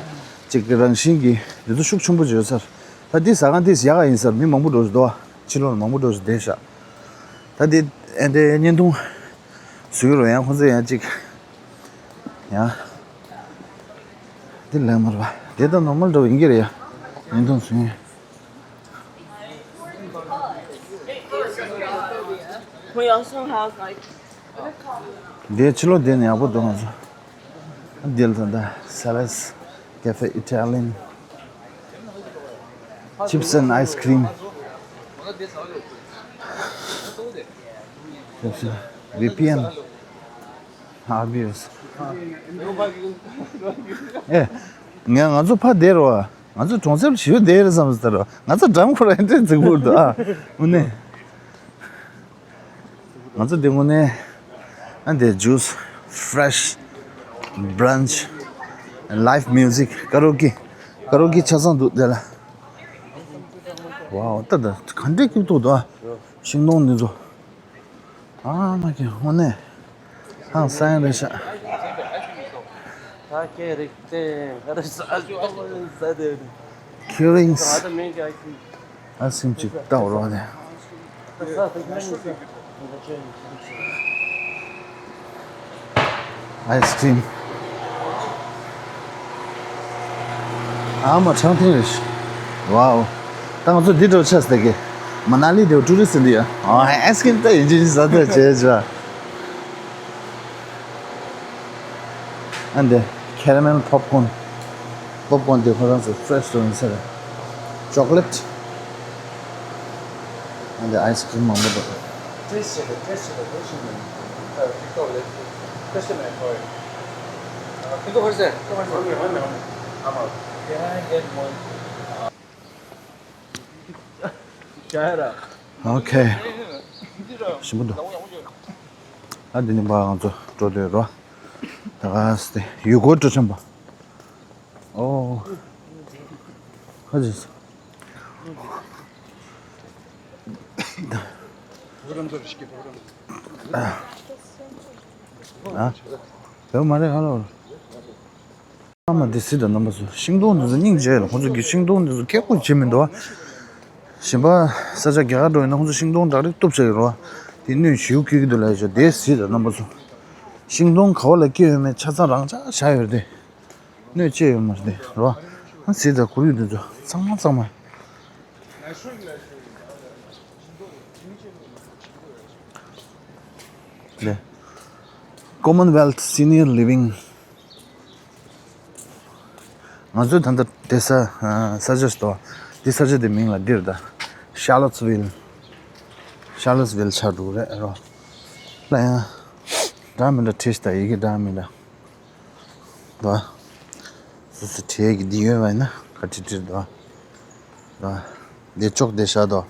ཅིག་གི་རང་བཞིན་གྱི་འདི་ཚོ་ཤུགས་ཆེན་པོ་ཡོད་ས་རེད། ད་འདི་ཟ་ཁང་འདི་ཡག་ག་ཡིན་ས་རེད། མི་མང་པོ་འགྲོ་བཞིན་འདུག་ཨ། ཕྱི་ལོགས་ལ་མང་པོ་འགྲོ་བཞིན་བསྡད་ཤག་ད་འདི་ཨེ་འདྲའི་བརྙན་ཐུང་བཟོས་རོགས། ཡང་ཁོང་ཚོ་ཡང་ཅིག་ཡང་། འདི་ལས་མ་རེད་པ། དེ་ད་ནོར་མལ་འདྲ་བོ་ཡིན་གྱི་རེད་ཡ། ཡིན་དང་སུན། འདི་ཕྱི་ལོགས་བསྡད་ན་ཡག་པོ་འདུག་ང་ཚོ། འདི་ལ་ད་ལྟ་Salad Cafe Italian Chips and Ice Cream V P N Obvious. ཨེ། ང་ང་ཚོ་ཕ་བསྡད་རོ། ང་ཚོ་གྲོང་གསེབ་ཞིག་བསྡད་རེད་བསམ་ཟེར་རོ། ང་ཚོ་འགྲམ་ཁོ་ར་འདྲ་འཛིག་པོ་འདུག་ཨ། དངོས་གནས། ང་ཚོ་འདི་དངོས་གནས། ཨ་འདི་juice fresh brunch live music karaoke karaoke ཆ་ཚང་འདུག་དེ་ལ། ཝའོ་ད་ད་ག་འདྲའི་སྐྱིད་པོ་འདུག་ཨ། ཤིང་སྡོང་འདི་ཚོ། ཨ་མ་ཀི་དངོས་གནས། ཧང་སང་རེད་ཤག་ད་ཀེ་རིག་ཏེ་ཧ་ར་ས་ས་དེ། Keurig ice cream ཅིག་ལྟ་བ་རོགས་ནས། Ice cream. ཨ་མ་ཁྲང་ཐིང་རེད། ཝའོ། ད་ང་ཚོ་འདི་འགྲོ་ཆས་ཟེར་གི། མ་ན་ལི་དེ་ཊུ་རི་སི་འདི་ཡ། ཨ་ཨའི་སི་ཀི་རིམ་ད་ཡིན་གཅིག་ཟ་ཐུབ་བྱས་བྱ། ཨ་འདི་caramel popcorn. Popcorn དེ་ཁོ་རང་ཚོ་ཕེ་རེ་ཤི་འདྲ་ཡིན་ས་རེད། Chocolate. ཨ་འདི་ཨའི་སི་ཀི་རིམ་མང་པོ་འདུག Taste it, taste it, taste it. Uh, TikTok, let's taste it, man. Sorry. Uh, TikTok, what is that? One minute, one minute, one minute. I'm out. Can I get one? ཨོ་ཁེ། ཞིམ་པོ་འདུག་ཨ་འདི་ནི་ཕར་ང་ཚོ་འགྲོ་འདོད་རོ། ད་ག་སེ་ཡུལ་སྐོར་སྤྲོ་འཆམ་པ། ཨོ། ཁ་ཅིག་ཨ། བོད་མ་རེད་ཧ་ལོ། ཨ་མ་འདི་སྲིད་དང་རྣམ་པ་ཚོ། ཤིང་སྡོང་འདི་ཚོ་སྙིང་རྗེ་ལ་ཁོང་ཚོ་གི་ཤིང་སྡོང་འདི་ཚོ་ཁེ་ཁོ་བྱེད་མི་འདུག་གཞན་པ་ས་ཆ་རྒྱ་གར་འགྲོ་ཡིན་ན་ཁོང་ཚོ་ཤིང་སྡོང་འདྲ་རེ་གཏུབ་བྱ་ཡོད་རོ། དེ་སྣོད་ཞིའུ་སྐྱེ་གི་འདུག་ལ་ཡོད་ཆོག་དེ་སྲིད་དང་རྣམ་པ་ཚོ། ཤིང་སྡོང་ག་བ་ལ་སྐྱེ་ཡོད་མེད་ཆ་ཚང་རང་ཆ་བཞག་ཡོད་རེད་དེ། སྣོད་སྐྱེ་ཡོད་མ་རེད་དེ་རོ། ཨ་སྲིད་དང་གོར་ཡུག་འདི་ཚོ་ཚང་མ་ཚང་མ། ལེ། Commonwealth Senior Living། ང་ཚོའི་ད་ལྟ་བསྡད་ས་ས་ཆ་ཞིག་འདུག་དེ་ས་ཆ་དེ་མིང་ལ་འདིར་ད་Charlottesville། Charlottesville་ཆགས་འདུག་རེད་རོ། ལ་ཡང་འདྲ་མི་འདྲ་བྲིས་ཤག་ད་ཡི་གེ་འདྲ་མི་འདྲ། ད་སོ་སོ་བྲིས་ཀྱི་འདི་ཡོད་པ་ཡིན་ན་ག་བྲིས་བྲིས་འདུག་ད་འདི་ཅོག་བསྡད་ཤག་འདུག་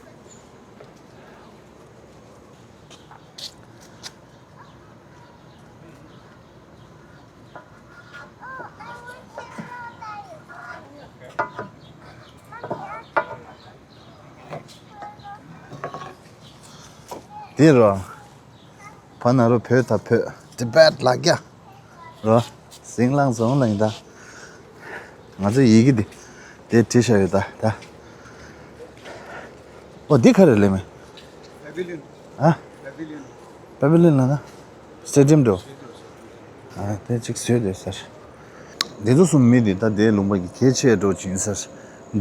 འདི་རོ། བ་ན་རོ་བོད་ད་བོད། Tibet་ལ་རྒྱ། རོ། ཟིང་ལང་ཟོང་ལང་ད། ང་ཚོ་ཡི་གེ་འདི། དེ་བྲིས་བཞག་ཡོད་ད་ད། ཨོ་འདི་ག་རེ་ལེ་མེ། Pavilion། ཨ། Pavilion། Pavilion་ལ་ན། Stadium་འགྲོ། ཨ་དེ་གཅིག་བཟོས་དེ་ཟེར། འདི་ཚོ་གསུམ་མི་འདི་ད་དེའི་ལུང་པ་གི་གལ་ཆེ་འགྲོ་ཅིང་ཟེར།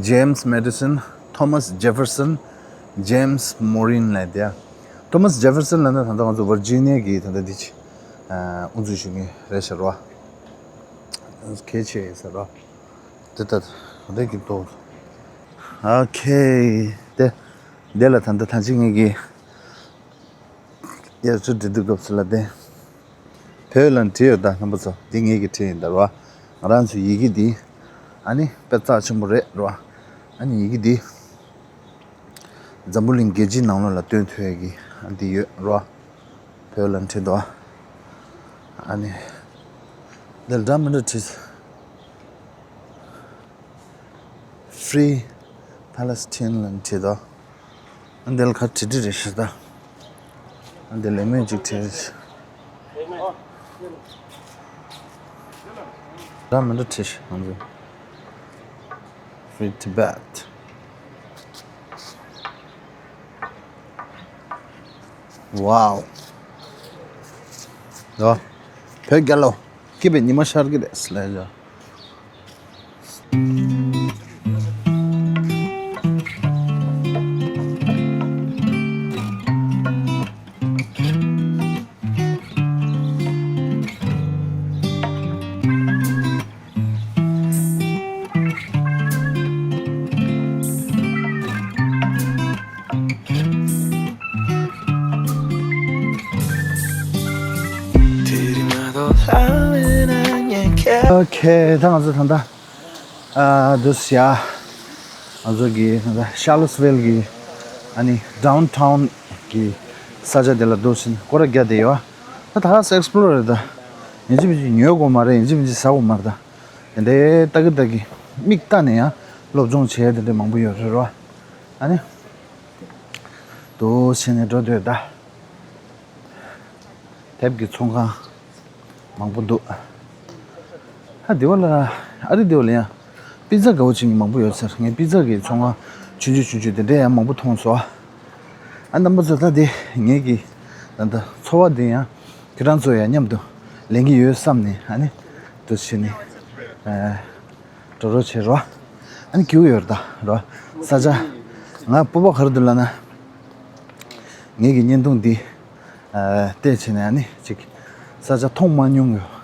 James Madison། Thomas Jefferson། James Morin་ལ་དེ། Thomas Jefferson་ལ་ན་ད་ལྟ་ང་ཚོ་Virginia་གི་ད་ལྟ་འདི་ཆེ། དབུ་འཛུགས་ཞུ་མཁན་རེད་ཤག་རོ། གལ་ཆེ་ཟེར་རོ། དེ་ལྟར་རེད་ཀྱི་འདུག་ཨོ་ཁེ། དེ། དེ་ལ་ད་ལྟ་ཐང་ཆེན་ངེད་ཀྱི་དབྱར་ཚོད་འདི་དུས་སྐབས་སུ་ལ་བསྟན། བོད་ལ་བྲིས་ཡོད་ད་རྣམ་པ་ཚོ། འདི་ངེད་ཀྱི་བྲིས་ཡིན་ད་རོ། ང་རང་ཚོའི་ཡི་གེ་འདི། ཨ་ནི་དཔེ་རྩ་ཆེན་པོ་རེད་རོ། ཨ་ནི་ཡི་གེ་འདི། འཛམ་བུ་གླིང་རྒྱལ་སྤྱིའི་ནང་ལོགས་ལ་སྟོན་ཐུབ་ཡས་ཀྱི་ཨ་འདི་ཡོད་རོ། བོད་ལ་བྲིས་འདུག་ཨ་ནི། འདིར་འདྲ་མི་འདྲ་བྲིས། Free Palestine་ལ་བྲིས་འདུག་ཨ་འདིར་ཁ་བྲིས་བྲིས་རེད་ཤག་ད། ཨ་འདིར་ལེགས་མོས་ཅིག་བྲིས་རེད་ཤག་འདྲ་མི་འདྲ་བྲིས་ཤག་ང་ཚོ། Free Tibet། Wow། ཡོ། བོད་རྒྱལ་ལོ། སྐྱིད་པའི་ཉི་མ་ཤར་གྱི་རེད་ལས་ཡོ། ཨོ་ཁེ། ད་ང་ཚོ་ད་ལྟ་ཨ་འདུག་སེ་ཡ། ང་ཚོ་གི་ད་ལྟ་Charlottesville་གི་ཨ་ནི་downtown་གི་ས་ཆ་དེ་ལ་འདུག་སེ་སྐོར་ར་རྒྱག་བསྡད་ཡོད། ད་ད་ག་སེ་explore་རེད་ད། ཡིན་གཅིག་མིན་གཅིག་ཉོ་དགོས་མ་རེད། ཡིན་གཅིག་མིན་གཅིག་ཟ་དགོས་མ་རེད་ད། དེ་འདྲའི་ལྟ་གི་ལྟ་གི་མིག་ལྟ་ནས་ཡང་སློབ་སྦྱོང་བྱེད་ཡ་དེ་འདྲ་མང་པོ་ཡོད་རེད་རོ། ཨ་ནི། འདུག་སེ་བྱས་ནས་འགྲོ་འདོད་ད། དེབ་ཀྱི་ཚོང་ཁང་མང་པོ་འདུག་ཧ་དེ་བ་ལ་ཨ་རི་དེ་བ་ལ་ཡང་པི་ཛ་དགའ་བོ་བྱེད་མཁན་མང་པོ་ཡོད་ཟེར། ངས་པི་ཛ་གི་ཚོང་ཁང་ཆུང་ཆུང་ཆུང་ཆུང་དེ་འདྲས་ཡང་མང་པོ་མཐོང་སོང་། ཨ་རྣམ་པ་ཚོ་ད་དེ་ངེད་ཀྱི་ད་ལྟ་འཚོ་བ་འདི་ཡང་ཁྱེད་རང་ཚོ་ཡང་མཉམ་དུ་ལེན་གྱི་ཡོད་བསམ་ནས་ཨ་ནི་འདུག་སེ་བྱས་ནས་ཨ། འགྲོ་རོགས་བྱེད་རོགས། ཨ་ནི་སྐྱིད་པོ་ཡོད་རེད་ད་རོ། ས་ཆ། ང་སྤོབས་པ་ག་རེ་འདུག་ལབ་ན། ངེད་ཀྱི་བརྙན་ཐུང་འདི། ཨ། བལྟས་བྱས་ནས་ཨ་ནི་ཅིག་ས་ཆ་མཐོང་མ་མྱོང་ཡོད།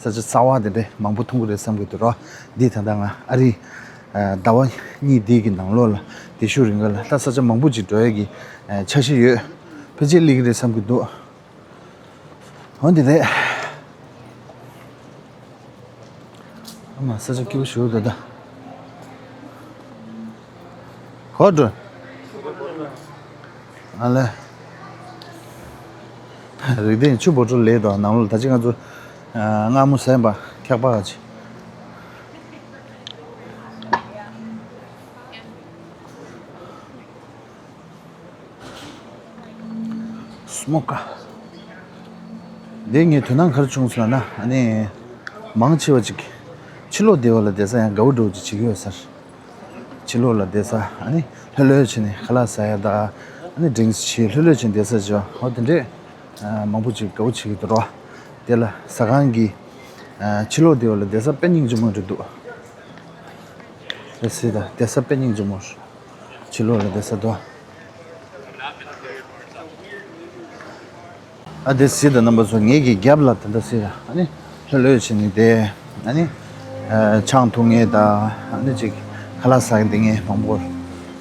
ས་ཆ་གསར་པ་དེ་འདྲས་མང་པོ་མཐོང་གི་རེད་བསམ་གྱི་འདུག་རོ། འདི་ད་ལྟ་ང་ཨ་རི། ཨ། ཟླ་བ་གཉིས་འདི་གི་ནང་ལོགས་ལ་དེ་ཤུ་རིང་ག་ལ་ད་ས་ཆ་མང་པོ་ཅིག་འགྲོ་ཡས་ཀྱི་ཨ། འཆར་གཞི་ཡོད། ཕལ་ཆེར་སླེབས་ཀྱི་རེད་བསམ་གྱི་འདུག་འོ་འདི་རེད། ཨ་མ་ས་ཆ་སྐྱིད་པོ་ཞིག་འདུག་ད། ག་པར་འགྲོ། ཨ་ལེ། རིག་ལྡན་ཆུ་བོ་ཊལ་ལེགས་དང་ནང་ལོགས་ད་ཅི་ང་ཚོ་ཨ་མངར་མོ་ཟས་པ་འཁྱག་པ་ག་ཅི། སྨོ་ཀ། འདི་ངས་དོ་སྣང་ག་རེ་བྱུང་ཟེར་ན། ཨ་ནི་མང་ཆེ་བ་ཅིག་ཕྱི་ལོགས་སྡོད་པ་ལ་བསྡད་ས་ཡང་དགའ་པོ་འདྲ་བོ་ཅིག་བྱེད་ཀྱི་ཡོད་ས་རེད། ཕྱི་ལོགས་ལ་བསྡད་ས་ཨ་ནི་ལྷོད་ལྷོད་བྱས་ནས་ཁ་ལག་ཟ་ཡ་དང་ཨ་ནི་ཌི་རིང་སི་བྱས་ལྷོད་ལྷོད་བྱས་ནས་བསྡད་ས་ཅིག་ཡོད། འོ་དེ་འདྲས་ཨ་མང་པོ་ཅིག་དགའ་པོ་བྱེད་ཀྱི་འདུག་རོ། དེ་ལ་ཟ་ཁང་གི་ཨ་ཕྱི་ལོགས་སྡོད་པ་ལ་བསྡད་ས་དཔེ་སྙིང་རྗེ་མོ་རེད་འདུག་དེ་སྲིད་ད་བསྡད་ས་དཔེ་སྙིང་རྗེ་མོ་རེད། ཕྱི་ལོགས་ལ་བསྡད་ས་འདུག་ཨ་དེ་སྲིད་ད་རྣམ་པ་ཚོ་ངེད་ཀྱི་རྒྱབ་ལ་དེ་འདྲ་སྲིད་ཨ་ནི་ལྷོད་ལྷོད་བྱས་ནས་བསྡད། ཨ་ནི་ཨ་ཆང་འཐུང་མཁན་དང་ཨ་ནི་ཅིག་ཁ་ལག་ཟ་མཁན་དེ་ངས་མང་པོ།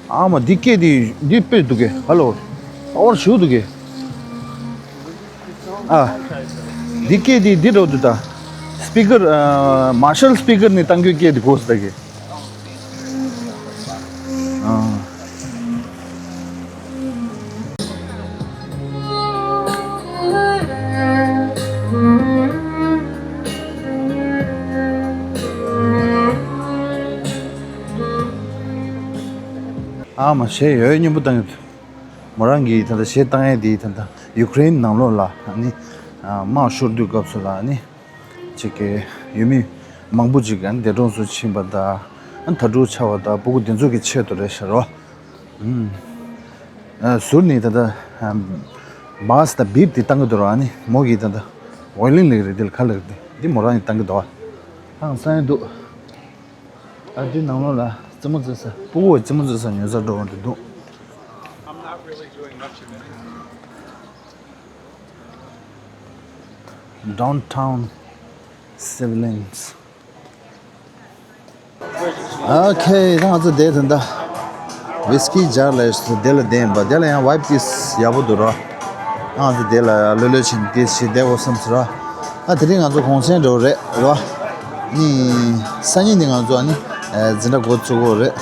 ཨ་མ་འདི་སྐད་དེ་འདི་དཔེ་འདུག་གས། ཧ་ལོ། ཨོར་ཞུ་འདུག་གས། ཨ། འདི་སྐད་དེ་འདི་འགྲོ་འདུག་ད། སི་པི་ཀར་ཨ་མར་ཤལ་སི་པི་ཀར་ནས་བཏང་རྒྱུའི་སྐད་དེ་གོ་སོང་ད་གི། ཨ། ཨ་མ་གཞས་ཡོད་སྙན་པོ་བཏང་ཡོད། མོ་རང་གིས་ད་ལྟ་གཞས་བཏང་ཡས་དེ་ད་ལྟ་ཡུ་ཀེ་རེན་ནང་ལོགས་ལ་ཨ་ནི་ཨ་དམག་ཤོར་དུས་སྐབས་སུ་ལ་ཨ་ནི་ཅིག་གི་ཡུལ་མི་མང་པོ་ཅིག་ཨ་ནི་འདས་གྲོངས་སུ་ཕྱིན་པ་དང་ཨ་ནི་དྭ་ཕྲུག་ཆགས་པ་དང་ཕྲུ་གུ་དེ་ཚོ་གི་ཆེད་དུ་རེད་ཤག་རོ། ཨུམ། ཨ་ཟུར་ནས་ད་ལྟ་ཨ་བཱ་སི་དང་བིབ་དེ་བཏང་གི་འདུག་རོ། ཨ་ནི་མོ་གིས་ད་ལྟ་ཝའི་ལིན་ལེགས་རེད། དེ་ལ་ག་ལེགས་རེད། དེ་མོ་རང་གིས་བཏང་གི་འདུག་ཨ་ཧང་སང་ཡི་འདུག་ཨ་འདི་ནང་ལོགས་ལ་རྩེད་མོ་རྩེ་ས། ཕྲུ་གུ་རྩེད་མོ་རྩེ་ས་ཉོ་ས་འགྲོ་བ་འདི་འདུག I'm not really doing much of anything. Downtown Civilians. ཨོ་ཁེ། ད་ང་ཚོ་དེ་ད་ལྟ་ཝིས་ཀི་ཇར་ལ་དེ་ལ་བསྡད་ཡིན་པ། དེ་ལ་ཡང་ཝའི་བི་ཏིས་ཡག་པོ་འདུག་ར། ང་ཚོ་དེ་ལ་ལྷོད་ལྷོད་བྱས་ནས་དེ་བྱས་བསྡད་དགོས་བསམ་སོང་ར། ཨ་དེ་རིང་ང་ཚོ་གུང་སེང་འགྲོ་རེད་ར། ནི་སང་ཉིན་ནི་ང་ཚོ་ཨ་ནི་ཨ་འཛིན་གྲྭ་འགོ་བཙུགས་དགོས་རེད།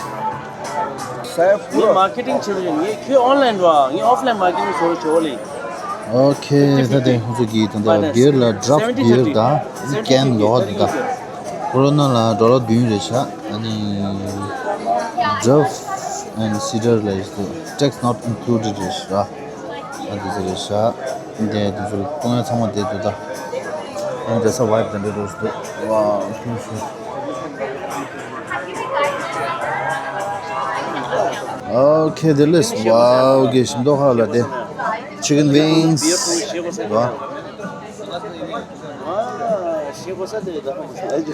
ངས་མར་ཁེ་ཊིང་བྱེད་པ་ཡིན། ངས་ཁྱོད་ཨོན་ལན་འགྲོ་ཨ། ངས་ཨོཕ་ལན་མར་ཁེ་ཊིང་བཟོ་བྱེད་དགོས་ལེ། ཨོ་ཁེ། ད་དེ་ཁོང་ཚོ་གིས་ད་ལྟ་བི་ཡར་ལ་ཌ་རབ་བི་ཡར་དང་ཀེན་ལོག་དེ་དང་ཀོ་རོ་ན་ལ་ཌོ་ལར་བདུན་རེད་ཤག་ཨ་ནི་ཌབ་ཨེན་སི་ཌར་ལ་ཡིན་ཏེ་ཊེག་སི་ནོཊ་ཨིན་ཀླུ་ཌེཌ་རེད་ཤག་ཨ་འདི་ཚོ་རེད་ཤག་འདི་འདི་ཚོ་གཏོང་ཡ་ཚང་མ་བསྡད་འདུག་ད་ཨ་འདི་ས་ཝའི་པི་དེ་འདྲ་འདུག་ཝའོ། ཨོ་ཁེ། དེ་ལས་ཝའོ་གི་ཞིམ་མདོག་ཁ་ལ་དེ་ཅི་ཀན་ཝིང་སི་ཝའོ།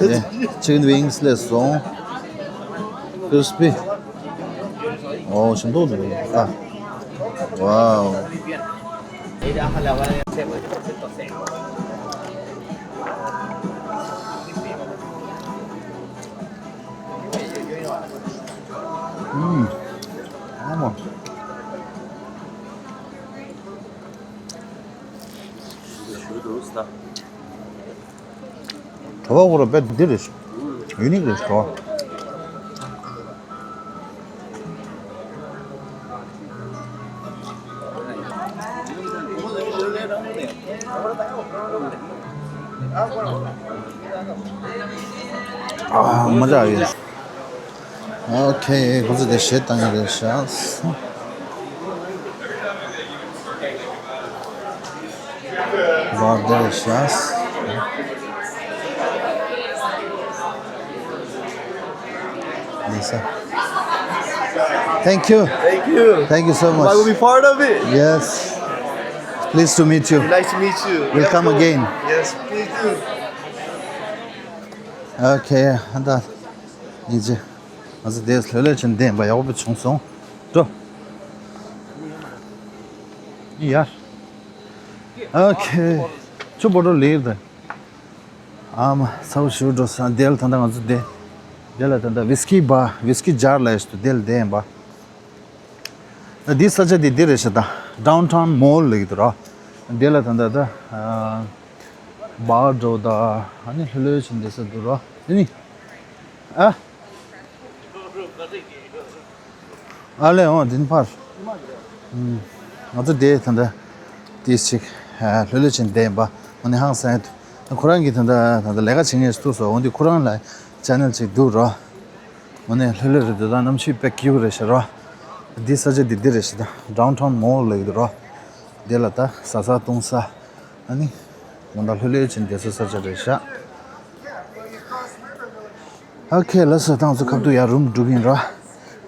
ཨེ། ཅི་ཀན་ཝིང་སི་ལས་སོང་། ཀྲིས་པི། ཨོ་ཞིམ་མདོག་འདུག་ཨ། ཝའོ། ཨུམ། ཨ་མ། བྲོ་བ་ཁོ་ར་དཔེ་འདི་རེད། ཡུ་ནིག་རེད་བྲོ་བ། ཨ་མ་ཇ་ཨ་གི། ཨོ་ཁེ། ཁོ་ཚོ་དེ་གཞས་བཏང་གི་རེད་ཤག་བར་དེ་རེད་ཤག Lisa. Thank you. Thank you. Thank you so much. I will be part of it. Yes. Pleased to meet you. Nice to meet you. We'll come again. Yes, please do. Okay. ཨ་ད་ཡིན་ཅི། ང་ཚོ་དེ་ལྷོད་ལྷོད་བྱས་ནས་བསྡད་པ་ཡག་པོ་བྱུང་སོང་། འགྲོ། ཡར། ཨོ་ཁེ། ཆུ་བོ་ཊལ་ལེགས་དང་། ཨ་མ་ཚ་བོ་ཞིག་འགྲོ་ས་དེ་ལ་ད་ལྟ་ང་ཚོ་དེ། དེ་ལ་ད་ལྟ་ཝིས་ཀི་བཱ། ཝིས་ཀི་ཇར་ལ་ཡོད་དེ་ལ་བསྡད་ཡིན་པ། ད་འདི་ས་ཆ་འདི་འདི་རེད་ཤག་ད་ཌའུན་ཊའུན་མོལ་ལབ་ཀྱི་འདུག་ར། འདི་ལ་ད་ལྟ་ད་ཨ་བཱར་འདྲ་བོ་དང་ཨ་ནི་ལྷོད་ལྷོད་བྱས་བསྡད་ས་འདུག་ར། འདི་ནི་ཨ། ཨ་ལེ་འོང་འདི་ནི་ཕར། ཨུམ། ང་ཚོ་དེ་ད་ལྟ་དེ་ཞིག་ལྷོད་ལྷོད་བྱས་བསྡད་ཡིན་པ། འོ་ནི་ཧང་སང་ཡོད། ཁོ་རང་གིས་ད་ལྟ་ད་ལྟ་ལས་ཀ་བྱེད་མཁན་ཞིག་ཐུག་སོང་། འོ་འདི་ཁོ་རང་ལ་ཅེ་ནལ་ཅིག་འདུག་རོ། འོ་ནི་ལྷོད་ལྷོད་རེད་འདུག་ད་གནམ་གཤིས་དཔེ་སྐྱིད་པོ་རེད་ཤག་རོ། འདི་ས་ཆ་འདི་འདི་རེད་ཤག་ད་Downtown Mall ལབ་ཀྱི་འདུག་རོ། འདི་ལ་ད་ཟ་ས་བཏུང་ས། ཨ་ནི་དགོང་དག་ལྷོད་ལྷོད་བྱས་བསྡད་ས་ས་ཆ་རེད་ཤག་ཨོ་ཁེ། ལགས་སོ། ད་ང་ཚོ་ཁ་ཐུག་ཡར་རུམ་འགྲོ་གི་ཡིན་ར། ཨ་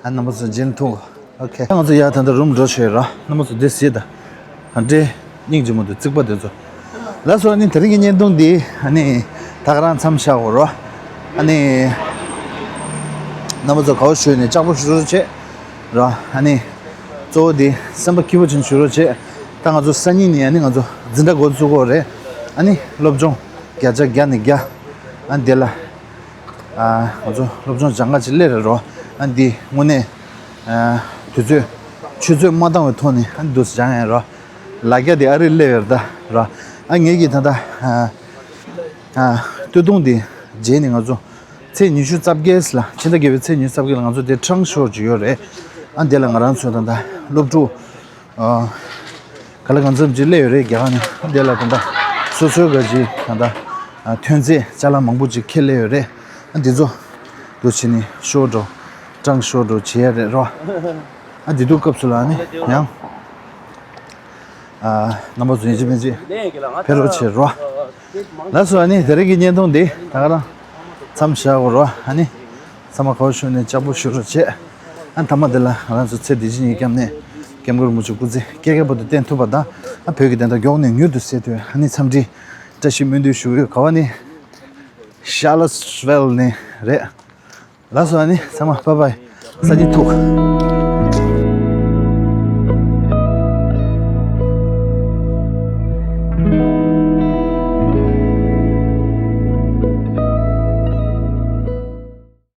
རྣམ་པ་ཚོ་རྗེས་ཐུག་ཨོ་ཁེ། ད་ང་ཚོ་ཡར་ད་ལྟ་རུམ་འགྲོ་བྱས་ར། རྣམ་པ་ཚོ་འདི་གཟིགས་དང་། ག་འདྲའི་སྙིང་རྗེ་མོ་འདུག་རྩིག་པ་དེ་ཚོ། ལགས་སོ། ཨ་ནི་དེ་རིང་གི་བརྙན་ཐུང་འདི་ཨ་ནི་ད་ག་རང་མཚམས་བཞག་གོ་ར། ཨ་ནི་རྣམ་པ་ཚོ་དགའ་བོ་བྱས་ནས་ལྕགས་པོ་ཞུ་རོགས་བྱེད་ར། ཨ་ནི་གཙོ་བོ་འདི་སེམས་པ་སྐྱིད་པོ་བྱེད་ཞུ་རོགས་བྱེད། ད་ང་ཚོ་སང་ཉིན་ནས་ཨ་ནི་ང་ཚོ་འཛིན་གྲྭ་འགོ་འཛུགས་དགོས་རེད། ཨ་ནི་སློབ་སྦྱོང་བརྒྱ་ཆ་བརྒྱ་ནས་བརྒྱ། ཨ་ནི་དེ་ལ། ཨ་ང་ཚོ་སློབ་སྦྱོང་སྦྱང་ག་ཅིག་སླེབས་རེད་རོ། ཨ་འདི་དངོས་གནས་ཨ་དུས་ཚོད་ཆུ་ཚོད་མ་འདང་བའི་ཐོག་ནས་ཨ་འདུག་སྦྱང་ཡ་རོ། ལ་རྒྱ་དེ་ཨ་རི་སླེབས་ཡོད་རེད་ད་རོ། ཨ་ངེད་ཀྱིས་ད་ལྟ་ཨ་ཨ་སྟོད་ཐུང་དེ་རྗེས་ནས་ང་ཚོ་ཚེས་ཉི་ཤུ་རྩ་བརྒྱད་ལ་ཕྱི་ཟླ་བརྒྱད་པའི་ཚེས་ཉི་ཤུ་རྩ་བརྒྱད་ལ་ང་ཚོ་དེ་ཊང་ཤོ་ཅིག་ཡོད་རེད། ཨ་འདི་ལ་ང་རང་ཚོ་ད་ལྟ་སློབ་ཕྲུག་ཨ། ག་ལེར་གང་འཚམ་ཅིག་སླེབས་ཡོད་རེད་རྒྱ་གར་ནས། འདི་ལ་ད་ལྟ་སོ་སོའི་ག་ཅིག་ད་ལྟ་ཐོན་རྫས་ཅ་ལག་མང་པོ་ཅིག་ཁྱེར་སླེབས་ཡོད་རེད། ཨ་འདི་ཚོ་འདུག་བྱས་ནས་ཤོ་འགྲོ་ཀྲང་ཤོ་འགྲོ་བྱེད་ཡ་རེད་རོ། ཨ་འདི་འདུག་སྐབས་སུ་ལ་ནི་ཡང་ཨ་རྣམ་པ་ཚོ་ཡིན་གཅིག་མིན་གཅིག་ཕེབས་རོགས་བྱེད་རོ། ལགས་སོ། ཨ་ནི་དེ་རིང་གི་བརྙན་ཐུང་འདི་ད་ག་རང་མཚམས་བཞག་གོ་རོ། ཨ་ནི་ཚང་མ་དགའ་བོ་བྱས་ནས་ལྕགས་པོ་ཞུ་རོགས་བྱེད། ཨ་མཐའ་མ་དེ་ལ་ང་རང་ཚོ་ཚེ་འདི་ཕྱི་གཉིས་ཀྱི་སྐྱབས་གནས་སྐྱབས་མགོན་རིན་པོ་ཆེ་སྐུ་ཚེ་བསྐལ་བརྒྱའི་བར་དུ་བརྟན་ཐུབ་པ་དང་། ཨ་བོད་ཀྱི་བདེན་མཐའ་མགྱོགས་ནས་མྱུར་དུ་གསལ་ཐུབ། ཨ་ནི་འཚམས་འདྲི་བཀྲ་ཤིས་སྨོན་འདུན་ཞུ་གི་ཡོད། ག་བ་ནི་ཤར་ལོ་སི་ཝེལ་ནས་རེད། ལགས་སོ། ཨ་ནི་ཚང་མ་བྷའི་བྷའི། སང་ཉིན་ཐུག